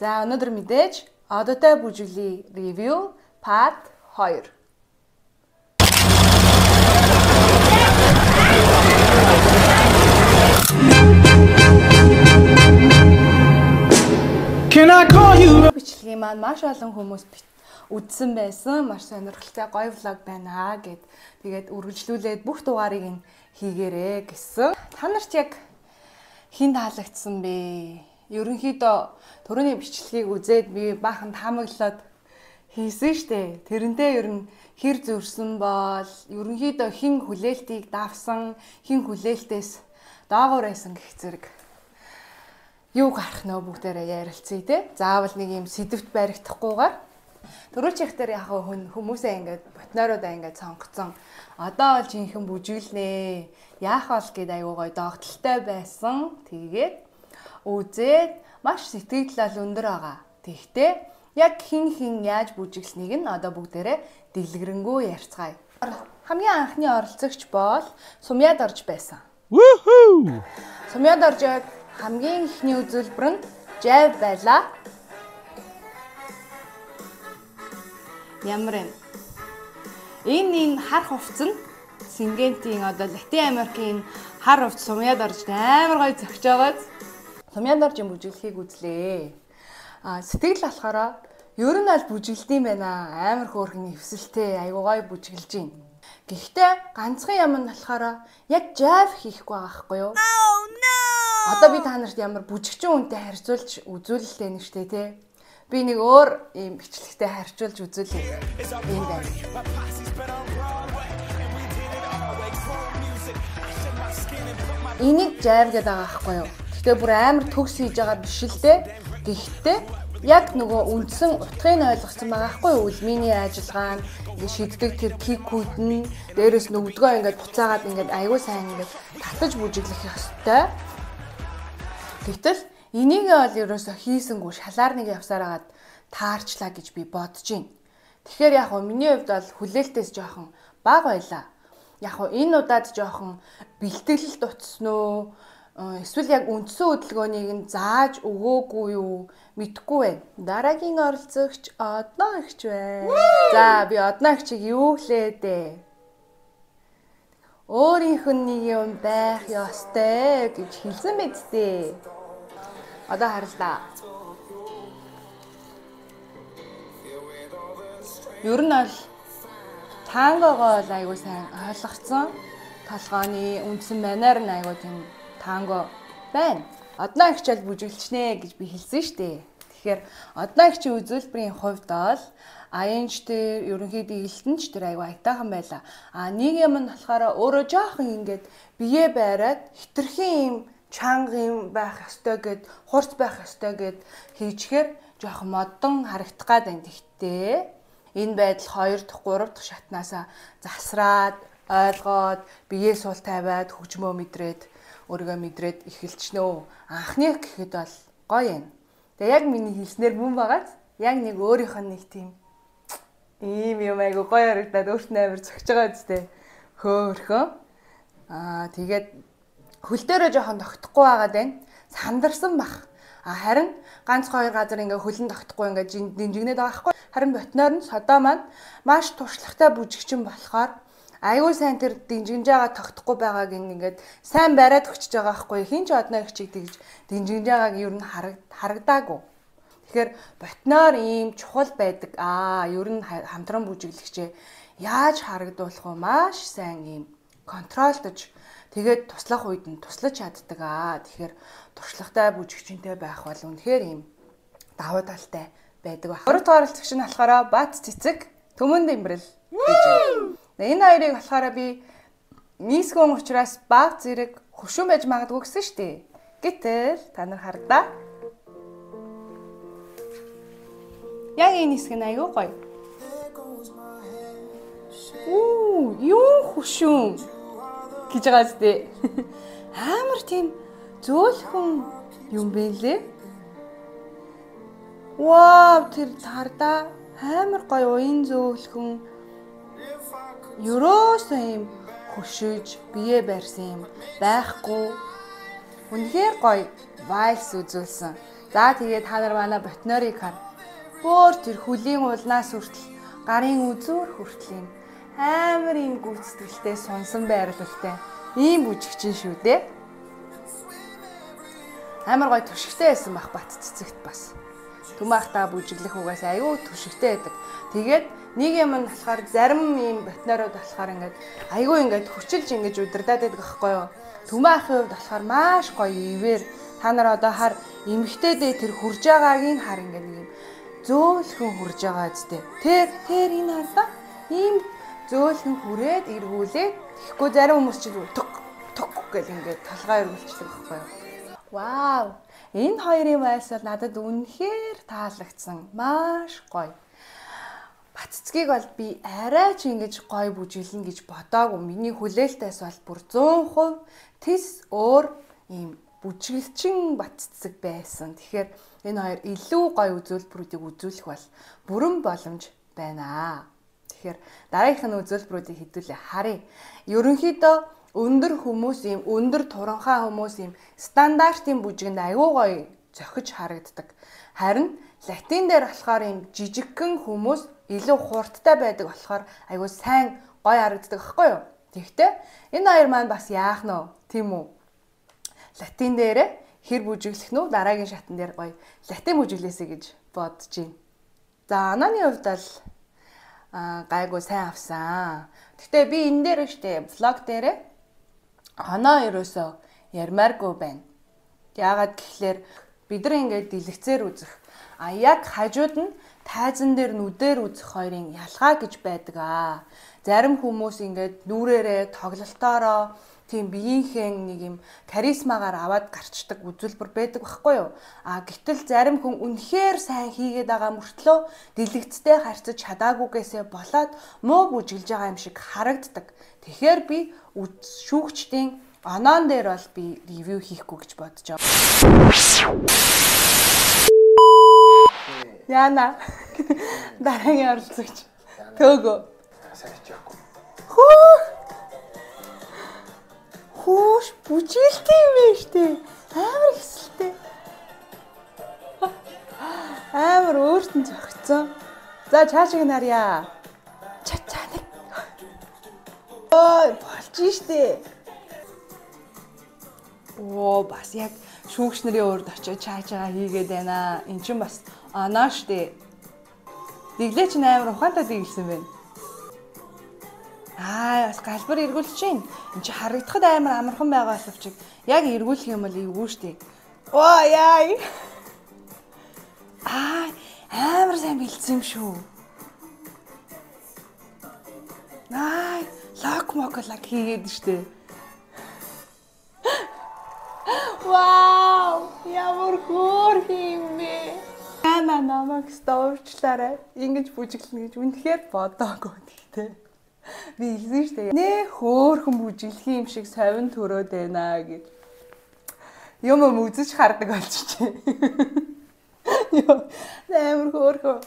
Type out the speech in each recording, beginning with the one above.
За өнөөдөр мэдээж Одотой бүжиглэе review part 2. Can I call you? Бичлэгийн маань маш олон хүмүүс үзсэн байсан. Маш сонирхолтой гоё влог байна гэд. Тэгээд үргэлжлүүлээд бүх дугаарыг нь хийгээрэй гэсэн. Та нарт яг хэн таалагдсан бэ? Ерөнхийдөө түрүүний бичлэгийг үзээд би баахан таамаглаад хийсэн штэ. Тэрнтэй ер нь хэр зөрсөн бол ерөнхийдөө хэн хүлээлтийг давсан, хэн хүлээлтээс доогуур байсан гэх зэрэг юу гарах нөө бүгдээрээ ярилцъя те. Заавал нэг юм сэдвт баригдахгүйгээр түрүүчийнх дээр яг хүмүүсээ ингээд ботноруудаа ингээд сонгоцсон. Одоо бол жинхэнэ бүжиглэнэ. Яах бол гэд айгуу гоё догтлолтой байсан. Тэгээд үзээд маш сэтгэл л өндөр байгаа. Тэгэхдээ яг хин хин яаж бүжиглэснийг нь одоо бүгдээрээ дэлгэрэнгүй ярьцгаая. Хамгийн анхны оролцогч бол Сумьяд орж байсан. Woohoo! Сумьяд орж хамгийн эхний үзүүлбэр нь жайв байлаа. Ямар юм? Энэ хар хувцс нь Сингентийн одоо Латин Америкийн хар хувцс Сумьяд орж амар гоё зөгч байгааз. Сумьяд орж юм бүжиглэхийг үзлээ. А сэтгэл болохоор ер нь аль бүжиглдэм байна. Амар хөөрхөн эвсэлтэй айгуу гоё бүжиглэж байна. Гэхдээ ганцхан юм нь болохоор яг жайв хийхгүй байгаа байхгүй юу? Oh no. Одоо би та нарт ямар бүжигчин хүнтэй харьцуулж үзүүлэлтэй нэ штэ тий. Би нэг өөр ийм бичлэгтэй харьцуулж үзүүлье. Ийм байна. Энийг жайв гэдэг байгаа байхгүй юу? Гэхдээ бүр амар төгс хийж байгаа биш л дээ. Гэхдээ яг нөгөө үндсэн утгыг нь ойлгосон байгаа байхгүй юу? Үлминий ажиллагаа нь ингээд шиддэг тэр кикүүд нь дээрээс нүгдгөө ингээд буцаагаад ингээд аягүй сайн ингээд татаж бүжиглэх ёстой. Гэтэл энийг бол ерөөсөө хийсэнгүү шалаар нэг явсаар агаад таарчлаа гэж би бодож байна. Тэгэхээр яг хөө миний хувьд бол хүлээлтээс жоохон бага байлаа. Яг хөө энэ удаад жоохон бэлтгэлэлт утсан уу? Эсвэл яг үндсэн хөдөлгөөнийг нь зааж өгөөгүй юу? Мэдхгүй байна. Дараагийн оролцогч Одноо эгч байна. За би Одноо эгчийг юу гэлээ дээ? Өөрийнх нь нэг юм байх ёстой гэж хэлсэн мэт дээ. Одоо харлаа. Ер нь бол тангогоо бол айгүй сайн ойлгоцсон. Толгооны үндсэн манер нь айгүй тийм танго байна. Одноо эгч бол бүжиглчнэ гэж би хэлсэн шүү дээ. Тэгэхээр Одноо эгчийн үзүүлбэрийн хувьд бол АНЧ дээр ерөнхийдөө илтэнч тэр айгүй айтаахан байлаа. А нэг юм нь болохоор өөрөө жоохон ингээд бие байраад хитрхийн юм чанга юм байх ёстой гэд хурц байх ёстой гэд хийчихээр жоохон модон харагдах гад байна. Тэгтээ энэ байдал 2 дахь 3 дахь шатнаасаа засраад ойлгоод бие суул тавиад хөгжмөө мэдрээд өөрийгөө мэдрээд эхэлчихнө. Анхных гэхэд бол гоё юм. Тэгээ яг миний хэлснээр мөн байгааз яг нэг өөрийнх нь нэг тийм ийм юм айгу гоё харагдаад өөрт нь амар зөгч байгаа үстэй. Хөөхөн. Аа тэгээд хөл дээрээ жоохон тогтохгүй байгаад байна. Сандарсан бах. А харин ганц хоёр газар ингээ хөлн тогтохгүй ингээ динжигнээд байгаа хгүй. Харин ботноор нь содоо маань маш туршлагатай бүжигчин болохоор айгүй сайн тэр динжигнж байгаа тогтохгүй байгааг ингээд сайн бариад өгчөж байгаа хгүй. Хин ч Одноо эгчийг тэгж динжигнж байгааг ер нь харагдаагүй. Тэгэхээр ботноор ийм чухал байдаг. Аа ер нь хамтран бүжиглэгчээ яаж харагдуулах вэ? Маш сайн ийм контролдож тэгээд туслах үед нь туслаж чаддаг. Аа тэгэхээр туршлагатай бүжигчэнтэй байх бол үнэхээр ийм давуу талтай байдаг байх. Гурав дахь оролцогч нь болохоор Бат Цэцэг Төмөн Дэмбэрэл гэж байна. Энэ хоёрыг болохоор би нийсгэн учраас баг зэрэг хөшүүн байж магадгүй гэсэн шүү дээ. Гэтэл та нар хардаа. Яг энэ хэсэг нь айгүй гоё. Үу, юу хөшүүн гэж байгаа зү. Амар тийм зөөлхөн юм бэ лээ. Вау, тэр хардаа амар гоё уян зөөлхөн. Ерөөсөө юм хөшөөж бие барьсан юм байхгүй. Үнэхээр гоё вальс үзүүлсэн. За тэгээ та нар манай ботнорыг хар. Бөөр тэр хөлийн улнаас хүртэл гарын үзүүр хүртэл юм амар юм гүйцэтгэлтэй сунсан байрлалтай ийм бүжигчин шүү дээ. Амар гоё түшигтэй байсан бах Бат цэцэгт бас. Түмэхтаа бүжиглэх угаас аюу түшигтэй байдаг. Тэгээд нэг юм нь болохоор зарим ийм ботнорууд болохоор ингээд аюу ингээд хүчилж ингэж удирдаад байдаг аахгүй юу? Түмэхийн хувьд болохоор маш гоё ивэр та нар одоо хар эмгтээдээ тэр хурж байгааг нь хар ингээд нэг юм зөөлхөн хурж байгаа зү. Тэр энэ хардаа ийм зөөлхөн хүрээд эргүүлээд тэгэхгүй зарим хүмүүс чинь тук тук гэл ингээд толгой эргүүлчихдэг байхгүй юу? Вау! Энэ хоёрын вальс бол надад үнэхээр таалагдсан. Маш гоё. Бат цэцгийг бол би арай ч ингэж гоё бүжиглэнэ гэж бодоагүй. Миний хүлээлтээс бол бүр 100% тэс өөр ийм бүжиглчин бат цэцэг байсан. Тэгэхээр энэ хоёр илүү гоё үзүүлбэрүүдийг үзүүлэх бол бүрэн боломж байна. Тэгэхээр дараагийнх нь үзүүлбэрүүдийг хэдүүлээ харъя. Ерөнхийдөө өндөр хүмүүс ийм өндөр туранхай хүмүүс ийм стандартын бүжигэнд аюу гоё зохиж харагддаг. Харин латин дээр болохоор ийм жижигхэн хүмүүс илүү хурдтай байдаг болохоор аюу сайн гоё харагддаг байхгүй юу? Тэгэхдээ энэ хоёр маань бас яах нь вэ? Тийм үү? Латин дээрээ хэр бүжиглэх нь үү? Дараагийн шатн дээр гоё латин бүжиглээсэй гэж бодож байна. За анааны хувьд бол гайгүй сайн авсан. Гэхдээ би энэ дээр штэ влог дээрээ оноо ерөөсөө ярмааргүй байна. Яагаад гэхлээр бид нар ингээд дэлгэцээр үзэх. А яг хажууд нь тайзан дээр нүдээр үзэх хоёрын ялгаа гэж байдаг аа. Зарим хүмүүс ингээд нүрээрээ тоглолтоороо тийм биеийнхээ нэг юм харизмагаар аваад гарчдаг үзүүлбэр байдаг байхгүй юу? А гэтэл зарим хүн үнэхээр сайн хийгээд байгаа мөртлөө дэлгэцтэй харьцаж чадаагүйгээсээ болоод муу бүжиглж байгаа юм шиг харагддаг. Тэгэхээр би шүүгчдийн оноон дээр бол би ревю хийхгүй гэж бодож байгаа. Яна дараагийн оролцогч Төөгөө. Сайн хичээхгүй. Хөө Хүүш бүжиглдэг юм байна штэ. Амар хэсэлтэй. Амар өөрт нь зөгцсөн. За чаашиг нь харъя. Ча ча нэг. Ой болж штэ. Оо бас яг шүүгч нарын урд очиж чаашаа хийгээд байна. Эн чинь бас оноо штэ. Дэглээ чинь амар ухаантай дэглэсэн байна. Аа бас галбар эргүүлж чинь. Энд чи харагдахад амар амархан байгаа боловч яг эргүүлэх юм бол эвгүй штэ. Оо яа. Аа амар сайн бэлдсэн юм шүү. Аа лок мок лак хийгээд штэ. Вау! Ямар хөөрхөн юм бэ? Ана намайг стовчлаарай. Ингэж бүжиглэнэ гэж үнэхээр бодоагүй гэхдээ. Би хэлсэн шүү дээ. Нэ хөөхөн бүжиглэх юм шиг совин төрөөд байна гэж. Юм үзэж хардаг болчихжээ. Йоо, амар хөөхөн.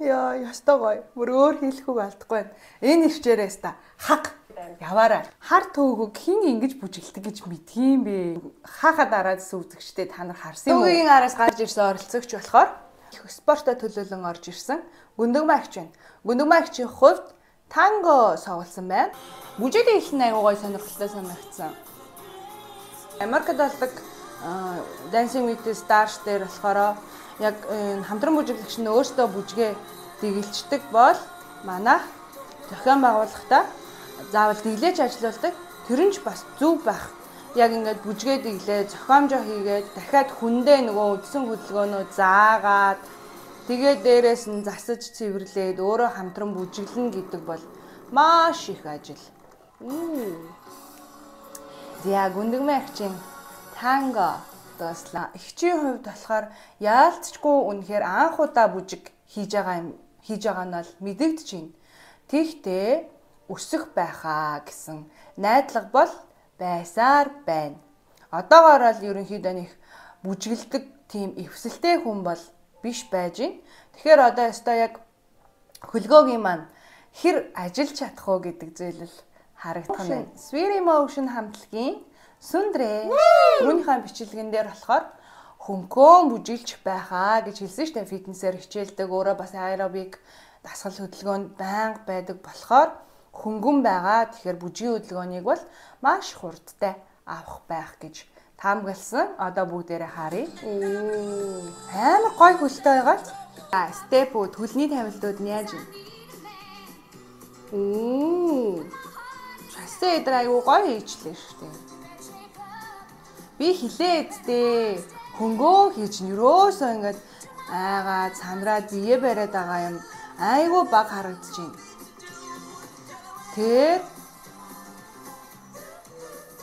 Йоо, ёстой гоё. Бүр өөр хэлэх үг алдахгүй байна. Энэ ирчээрээс та хаг яваарай. Хар төөгөг хин ингэж бүжиглдэг гэж мэдгийм бэ? Хаха дараадсэн үзэгчтэй та нар харсан юм уу? Төвгийн араас гарч ирсэн оролцогч болохоор их спортоо төлөөлөн орж ирсэн Гүндэгмаа эгч байна. Гүндэгмаа эгчийн хувьд танго совлсон байна. Бүжиглэн хэлсэн аягүй гоё сонирхолтой санагдсан. Америкт болдог Dancing with the Stars дээр болохоор яг хамтран бүжиглэгч нь өөртөө бүжгээ дэгэлждэг бол манайх зохион байгуулахдаа заавал дэглэж ажилуулдаг. Тэр нь ч бас зөв байх. Яг ингээд бүжгээ дэглээ, зохиомжоо хийгээд дахиад хүндээ нөгөө үдсэн хөдөлгөөнөө заагаад тэгээд дээрээс нь засаж цэвэрлээд өөрөө хамтран бүжиглэнэ гэдэг бол маш их ажил. За Гүндэгмээ эгчийн танго дууслаа. Эгчийн хувьд болохоор яалтчгүй үнэхээр анх удаа бүжиг хийж байгаа юм хийж байгаа нь бол мэдэгдэж байна. Тэгтээ өсөх байхаа гэсэн найдлага бол байсаар байна. Одоогоор л ерөнхийдөө нэг бүжиглдэг тийм эвсэлтэй хүн бол биш байж байна. Тэгэхээр одоо ёстой яг хөлгөөгийн маань хэр ажиллаж чадах уу гэдэг зүйл л харагдах нь. Sweet Emotion хамтлагийн Сүндрээ. Түрүүнийхээ бичлэгэн дээр болохоор хөнгөн бүжиглж байхаа гэж хэлсэн шүү дээ. Фитнесээр хичээлдэг, өөрөө бас аэробик дасгал хөдөлгөөнд байнга байдаг болохоор хөнгөн байгаа. Тэгэхээр бүжгийн хөдөлгөөнийг бол маш хурдтай авах байх гэж таамагласан. Одоо бүгдээрээ харъя. Амар гоё хөлтэй байгаа. За, степүүд, хөлний тавилтууд нь яаж юм? Шассе эдэр айгуу гоё хийчлээ шүү дээ. Би хилээ эдтэй. Хөнгөө хийж нь ерөөсөө ингээд айгаад сандраад бие бариад байгаа юм айгуу баг харагдаж байна. Тэр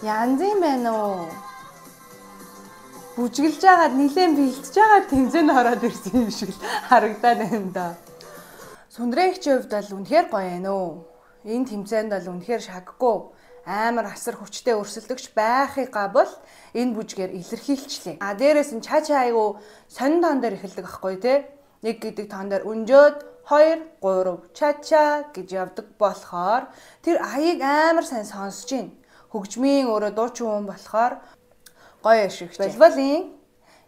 янз юм байна уу? Бүжиглж байгаад нилээн бэлтэж байгаа тэмцээнд ороод ирсэн юм шиг л харагдаад байна да. Сүндрэгчийн хувьд бол үнэхээр гоё байна уу? Энэ тэмцээнд бол үнэхээр шаггүй амар асар хүчтэй өрсөлдөгч байхыгаа бол энэ бүжгээр илэрхийлчлээ. А дээрээс нь чача айгу сонин тоон дээр эхэлдэг ахгүй те. 1 гэдэг тоон дээр өнжөөд 2 3 чача гэж явдаг болохоор тэр аяыг амар сайн сонсож байна. Хөгжмийн өөрөө дуучин хүн болохоор гоё ашигч. Волейболын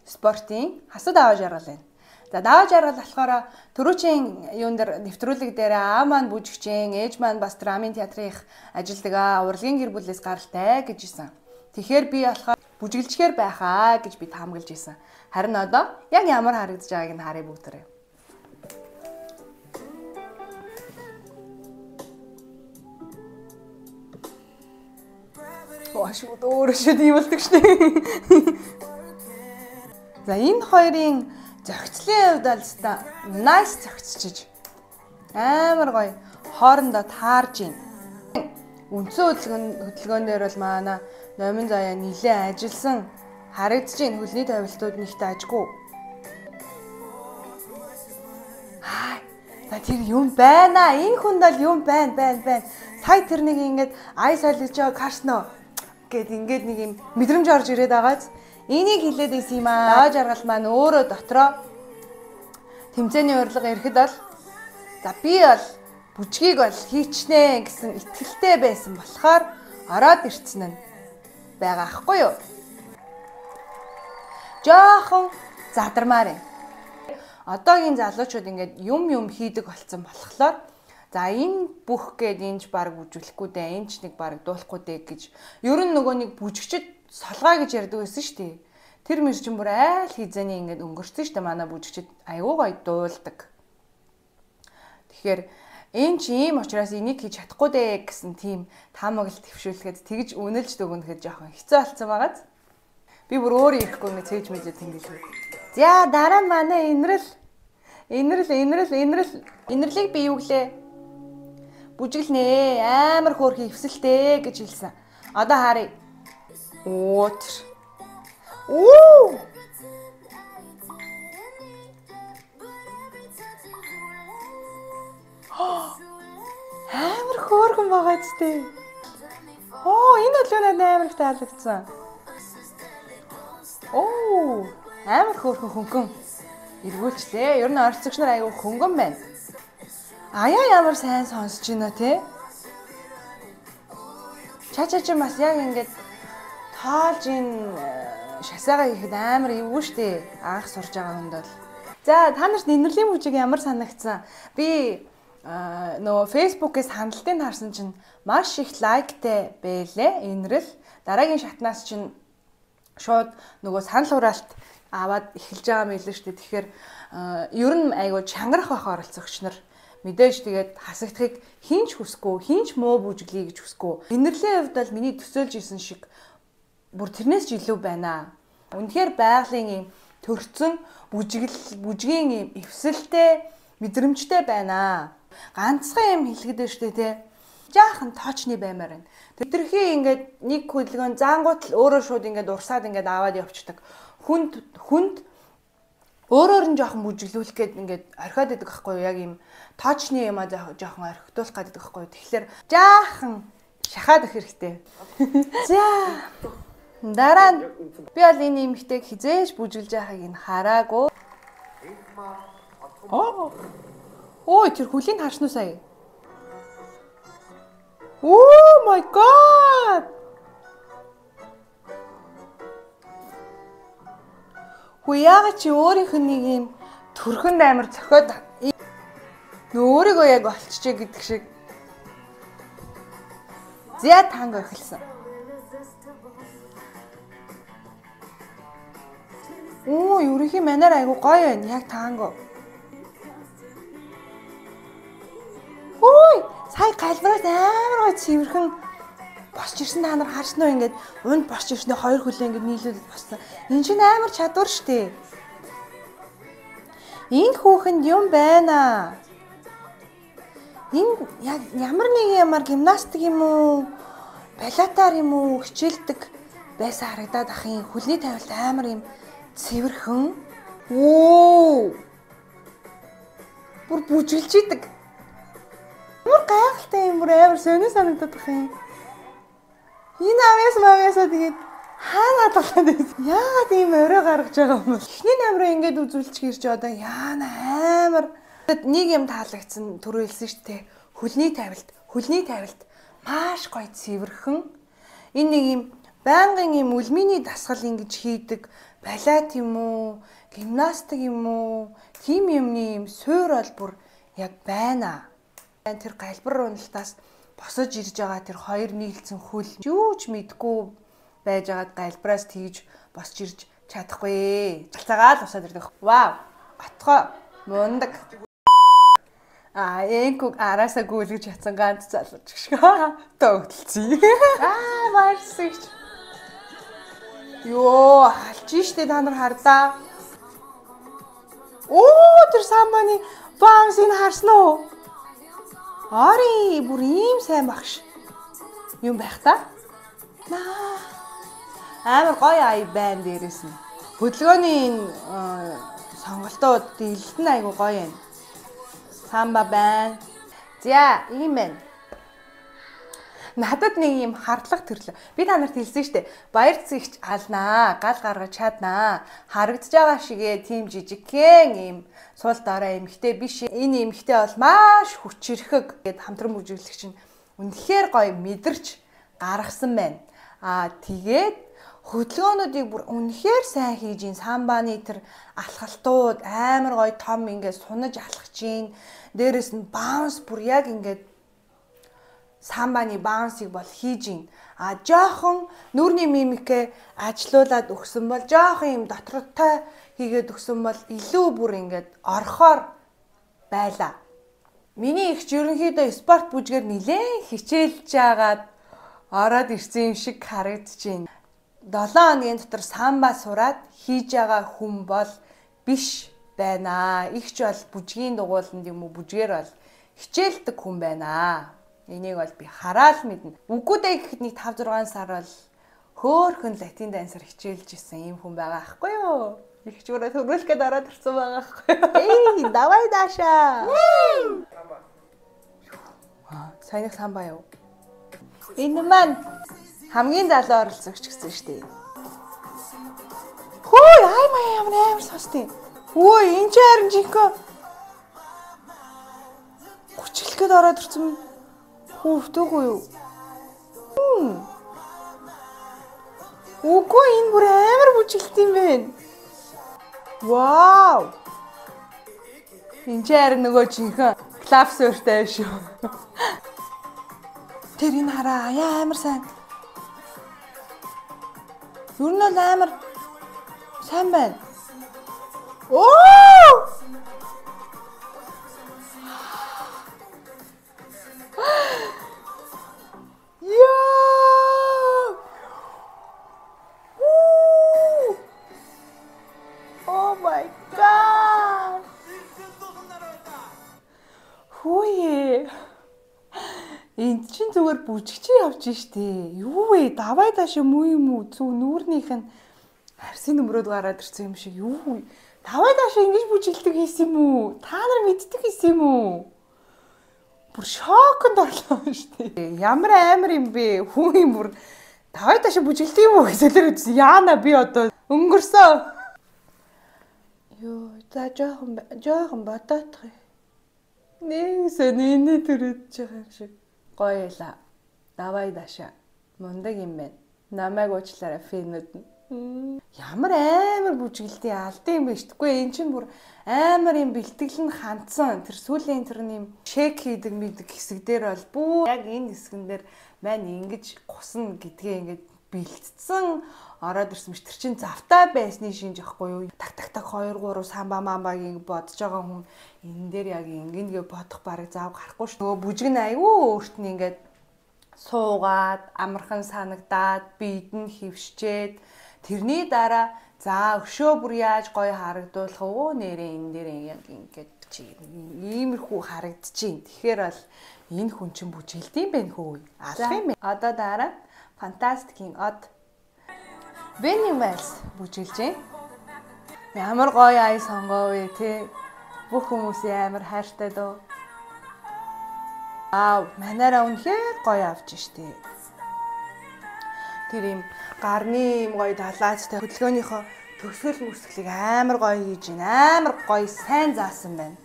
спортын хасад аваа жаргал байна. За, даваа жаргал болохоор түрүүчийн юун дээр нэвтрүүлэг дээр аа маань бүжигчэн, ээж маань бас драмын театрын их ажилдаг аа, урлагийн гэр бүлээс гаралтай гэж хэлсэн. Тэгэхээр би болохоор бүжиглжгээр байхаа гэж би таамаглаж исэн. Харин одоо яг ямар харагдаж байгааг нь харъя бүгдээрээ. Оо шууд өөрөө шууд юм болдог шнэ. За, энэ хоёрын зохицлын хувьд бол өстой nice зохицчиж амар гоё хоорондоо таарж байна. Үндсэн хөдөлгөөн дээр бол манай Номин Заяа нилээн ажилласан харагдаж байна. Хөлний тавилтууд нэгт ажгүй. Аа, за тэр юм байна. Энэ хүнд бол юм байна, байна, байна. Сая тэр нэг ингээд ай солиж байгаа каршно гэд ингээд нэг юм мэдрэмж орж ирээд байгааз энийг хилээд исэн юм аа. Даваа жаргал маань өөрөө дотроо тэмцээний урилга ирэхэд бол за би бол бүжгийг бол хийчнэ гэсэн итгэлтэй байсан болохоор ороод ирсэн нь байгаа ахгүй юу? Жохон задармаар юм. Одоогийн залуучууд ингээд юм юм хийдэг болсон болохоор за энэ бүх гээд энэ ч баг бүжиглэхгүй дээ, энэ ч нэг баг дуулахгүй дээ гэж ер нь нөгөө нэг бүжигчд солгой гэж ярьдаг байсан шүү дээ. Тэр мэр чинь бүр айл хизээний ингээд өнгөрцөн шүү дээ. Манай бүжигчд аюу гоё дуулдаг. Тэгэхээр энэ ч ийм учраас энийг хийж чадахгүй дээ гэсэн тийм таамаглал төвшүүлэхэд тэгж үнэлж дүгнэхэд жоохон хэцүү болсон байгааз. Би бүр өөрөө ирэхгүй ингээд цээж мэжээ тэнгэлээ. За дараа нь манай инрэл инрэл инрэл инрэл инрэрлийг би юу гэлээ? Бүжиглэнэ амар хөөрхий эвсэлтэй гэж хэлсэн. Одоо харъя. Оо тэр. Оо! Амар хөөрхөн байгаа ч тий. Оо, энэ өглөө надад амар их таалагдсан. Оо, амар хөөрхөн хөнгөн эргүүлчлээ. Ер нь орцогч нар айгүй хөнгөн байна. Аяа ямар сайн сонсож байна те. Чача чи бас яг ингээд тоолж энэ шасаага хийхэд амар эвгүй штэ. Анх сурж байгаа хүнд бол. За та нарт инэрлийн бүжиг ямар санагдсан? Би нөгөө Facebook-ээс хандлтыг харсан чинь маш их лайктай байлээ. Инэрл. Дараагийн шатнаас чинь шууд нөгөө санал хураалт аваад эхэлж байгаа юм билээ штэ. Тэгэхээр ер нь айгүй чангарах байх оролцогч нар мэдээж тэгээд хасагдахыг хинч хүсэхгүй, хинч муу бүжиглэе гэж хүсэхгүй. Инэрлийн хувьд бол миний төсөөлж исэн шиг бүр тэрнээс ч илүү байна. Үнэхээр байгалийн юм төрцөн бүжигл бүжгийн юм эвсэлтэй мэдрэмжтэй байна. Ганцхан юм хэлэхэд байна штэ тий. Жаахан тоочны баймаар байна. Тэрхий ингээд нэг хөдөлгөөн заангууд л өөрөө шууд ингээд урсаад ингээд аваад явцдаг. Хүнд өөрөөр нь жоохон бүжиглүүлэх гээд ингээд орхиод идэг байхгүй юу? Яг юм тоочны юм а жоохон орхигдуулах гээд идэг байхгүй юу? Тэгэхээр жаахан шахаад өгөх хэрэгтэй. За дараа нь би бол энэ эмэгтэйг хизээж бүжиглж байхыг нь хараагүй. Оо. Ой, тэр хүлийг харсан уу сая? Oh my god. Хүү яагаад чи өөрийнх нь нэг юм төрхөнд амар зохиод өөрийгөө яг олчжээ гэдэг шиг. За танго эхэлсэн. Оо, ерөнхий манер айгу гоё байна. Яг танго. Ой, сая галбраас амар гоё цэвэрхэн босч ирсэн та нар харсан уу ингээд унд босч ирснээ хоёр хөлөө ингээд нийлүүлээд боссон. Энэ чинь амар чадвар штэ. Энэ хүүхэнд юм байна. Энэ яг ямар нэг ямар гимнастик юм уу? Балетаар юм уу хичээлдэг байсан харагдаад ах юм. Хөлний тавилт амар юм цэвэрхэн. Оо! Бүр бүжиглж идэг. Бүр гайхалтай юм, бүр амар сонир санагдаад ах юм. Энэ авьяас мавьяасаа тэгээд хаана хадгалаад байсан. Яагаад ийм орой гаргаж байгаа юм бэ? Эхний намраа ингээд үзүүлчих ирж одоо яана амар. Нэг юм таалагдсан түрүү хэлсэн шүү дээ. Хөлний тавилт, хөлний тавилт маш гоё цэвэрхэн. Энэ нэг юм байнгын юм үлминий дасгал ингэж хийдэг балет юм уу, гимнастик юм уу, тийм юмны юм суур бол бүр яг байна. Тэр галбар уналтаас босож ирж байгаа тэр хоёр нийлцэн хөл юу ч мэдгүй байж байгаад галбраас тэгж босч ирж чадахгүй. Галцаагаа л босоод ирдэг. Вау. Отгоо мундаг. А энку араасаа гүйлгэж чадсан ганц залууч гэх. Төгөлцсөн. Аа баярсагч. Йоо, алж штэ та нар хардаа. Оо, тэр самбаны баунсыг харсан уу? Ари, бүр ийм сайн багш юм байх та. Амар гоё ай байна дээрээс нь. Хөдөлгөөний энэ сонголтууд дийлэлт нь айгу гоё юм. Самба байна. За, ийм байна. Надад нэг юм хардлага төрлөө. Би та нарт хэлсэн шүү дээ. Баяр цэгч алнаа, гал гаргаж чаднаа. Харагдаж байгаа шигээ тийм жижигхэн юм сул дараа эмэгтэй биш. Энэ эмэгтэй бол маш хүчирхэг гэд хамтран бүжиглэгч нь үнэхээр гоё мэдэрч гаргасан байна. Аа тэгээд хөдөлгөөнүүдийг бүр үнэхээр сайн хийж ин самбаны тэр алхалтууд амар гоё том ингээд сунаж алхаж ин. Дээрээс нь баунс бүр яг ингээд самбаны баунсыг бол хийж ин. А жоохон нүрний мимикээ ажилуулад өгсөн бол жоохон юм дотортой хийгээд өгсөн бол илүү бүр ингээд орхоор байла. Миний ихч ерөнхийдөө спорт бүжгээр нилээн хичээлж жагаад ороод ирсэн юм шиг харагдаж байна. 7 хоногийн дотор самба сураад хийж байгаа хүн бол биш байна. Ихч бол бүжгийн дугууланд юм уу бүжгээр бол хичээлдэг хүн байна. Энийг бол би хараал мэднэ. Үгүй дээ гэхэд нэг 5 6 сар бол хөөхөн латин дансаар хичээлж исэн юм хүн байгаа аахгүй юу? Их ч өөрөө төрүүлэх гээд ороод ирсэн байгаа аахгүй юу? Эй, давай даашаа. Саяных самба юу? Энэ маань хамгийн залуу оролцогч гэсэн шүү дээ. Хөөе, ай маа ямар амар сонсдیں۔ Өө, энэ ч харин жинхэнэ гүчлэх гээд ороод ирсэн. Хүүхдөөгүй юу? Үгүй энэ бүр амар бүжиглт юм байна. Вау! Энэ ч харин нөгөө жинхэнэ клав сууртай шүү. Тэр энэ хараа яа амар сайн. Ер нь бол амар сайн байна. Оо! Яа! Oh my god. Хөөе. Энд чинь зүгээр бүжигч явж штэ. Юу вэ? Давай дааш юм уу юм уу? Зүг нүүрнийх нь арсын нөмрөөд гараад ирсэн юм шиг юу вэ? Давай дааш ингэж бүжиглдэг хийсэн юм уу? Та нар мэддэг хийсэн юм уу? Бүр шоконд орлоо штэ. Ямар амар юм бэ? Хүн юм бүр давай дааш бүжиглдэг юм уу гэж солиор үзсэн. Яана би одоо өнгөрсөн. Йоо, за жоохон бодоодох юм. Нэг сониний төрөж байгаа юм шиг. Гоё яла. Давай даашаа. Мундаг юм байна. Намайг уучлаарай фэнүүд нь. Ямар амар бүжгэлтийн алдсан юм бэ шүү. Тэгвэл эн чинь бүр амар юм бэлтгэл нь хандсан. Тэр сүүлийн тэр юм шек хийдэг мэдэг хэсэг дээр бол бүү яг энэ хэсгэн дээр маань ингэж гусна гэдгээ ингээд бэлтцсэн ороод ирсэн мэт тэр чин завтай байсны шинж ахгүй юу. Так так так 2 3 самба мамбагийн бодож байгаа хүн энэ дээр яг ингэнгээ бодох бараг зав гарахгүй ш. Нөгөө бүжиг нь айгүй өөрт нь ингээд суугаад амархан санагдаад биед нь хөвшчээд тэрний дараа за өшөө бүр яаж гоё харагдуулах вэ нэрээ энэ дээр яг ингээд чи иймэрхүү харагдчихээн. Тэгэхээр бол энэ хүн чинь бүжгэлдэм байх хөө. Алах юм. Одоо дараа фантастикийн од Бенни Вэлс бүжгэлж байна. Ямар гоё ай сонгоо вэ те. Бүх хүмүүсийн амар хайртай дөө. Аа, манайраа үнэхээр гоё авч штэ. Тэр юм гарны юм гоё далаацтай хөдөлгөөнийхөө төгсгөл мөсгөлийг амар гоё хийж байна. Амар гоё сайн заасан байна.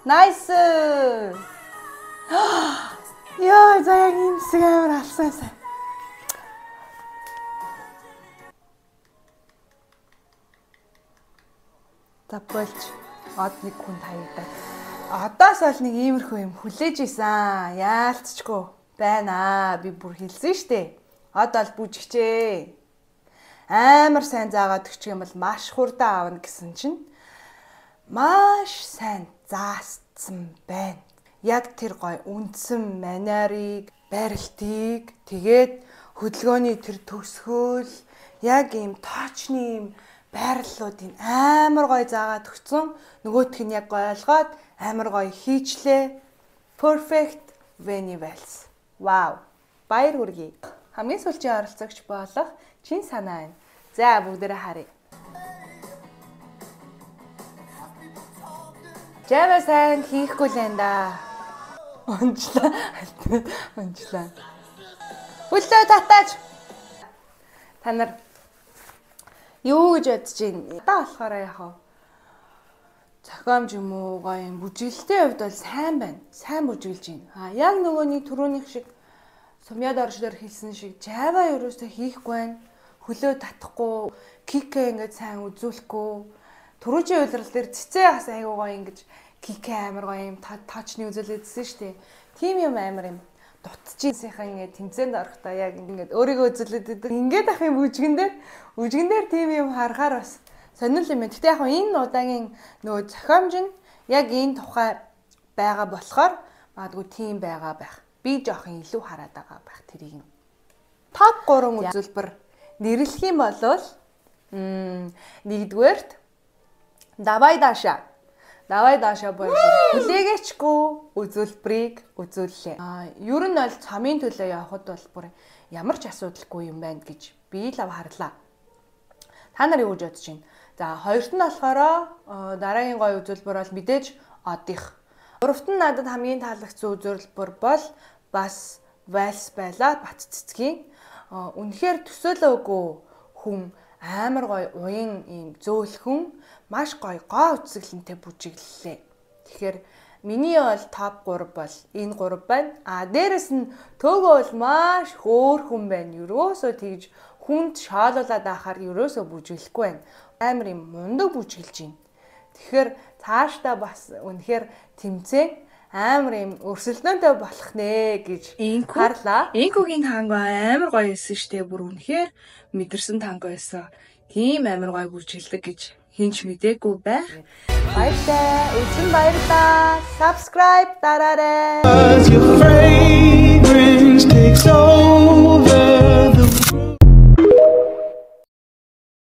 Nice. Яа, за яг энэ хэсэг амар алсан сайн. За болж од нэг хүн таягдаад. Одоос ол нэг иймэрхүү юм хүлээж исэн. Яалцчгүй байна. Би бүр хэлсэн штэ. Од ол бүжигчээ. Амар сайн заагаад өгчих юм бол маш хурдан аавна гэсэн чинь маш сайн заасцсан байна. Яг тэр гой үндсэн манерыг, байралтыг, тэгээд хөдөлгөөний тэр төсөөл яг ийм тоочны ийм байрлалуудыг амар гоё заагаад өгсөн. Нөгөөх нь яг гоё ойлгоод амар гоё хийчлээ. Perfect Venny Wells. Вау. Баяр хүргэе. Хамгийн сүүлчийн оролцогч болох чин санаа байна. За бүгдээрээ харъя. Жава сайн хийхгүй л энэ да. Унчлаа. Унчлаа. Хүлээ татаач. Та нар юу гэж бодож байна? Одоо болохоор яг хаа зохиомж юм уу гоё юм бүжиглэлтийн хувьд бол сайн байна. Сайн бүжиглэж байна. А яг нөгөө нэг түрүүнийх шиг сумьяд орчлоор хэлсэн шиг Java ерөөсөө хийхгүй байна. Хөлөө татахгүй, кикээ ингээд сайн үзүүлэхгүй. Түрүүчийн улирал дээр цэцээ бас айгуу гоё ингэж кикээ амар гоё юм тоочны үзүүлээдсэн шүү дээ. Тийм юм амар юм дутчихсийнхаа ингээд тэмцээнд орохдоо яг ингээд өөрийгөө үзүүлээд идэг. Ингээд ах юм бүжгэн дээр тийм юм харахаар бас сонирхол юм. Гэтэ яг энэ удаагийн нөгөө зохиомж нь яг энэ тухай байгаа болохоор магадгүй тийм байгаа байх. Би жоохон илүү хараад байгаа байх тэрийг. Топ 3 үзүүлбэр нэрлэх юм бол нэгдүгээрт Давай Даша. Давай Даша бол хүлээгээчгүй үзүүлбэрийг үзүүллээ. Ер нь бол цамын төлөө явхад бол бүр ямар ч асуудалгүй юм байна гэж би л харлаа. Та нар юу гэж бодож байна? За хоёрт нь болохоор дараагийн гоё үзүүлбэр бол мэдээж одих. Гуравт нь надад хамгийн таалагдсан үзүүлбэр бол бас Вэлс байла Бат цэцгийн. Үнэхээр төсөөлөөгүй хүн амар гоё уян ийм зөөлхөн маш гоё гоо үзэсгэлэнтэй бүжиглэлээ. Тэгэхээр миний бол топ 3 бол энэ 3 байна. А дээрэс нь төөгөө бол маш хөөрхөн байна. Ерөөсөө тэгж хүнд шоолуулаад байхаар ерөөсөө бүжиглэхгүй байна. Амар юм мундаг бүжиглэж байна. Тэгэхээр цаашдаа бас үнэхээр тэмцээн амар юм өрсөлдөөнтэй болох нэ гэж харлаа. Инкүгийн танго амар гоё байсан штэ. Бүр үнэхээр мэдэрсэн танго байсан. Тийм амар гоё бүжиглдэг гэж хинч мдээгүй байх. Баярлалаа. Үзэн баярлалаа. Subscribe дараарай.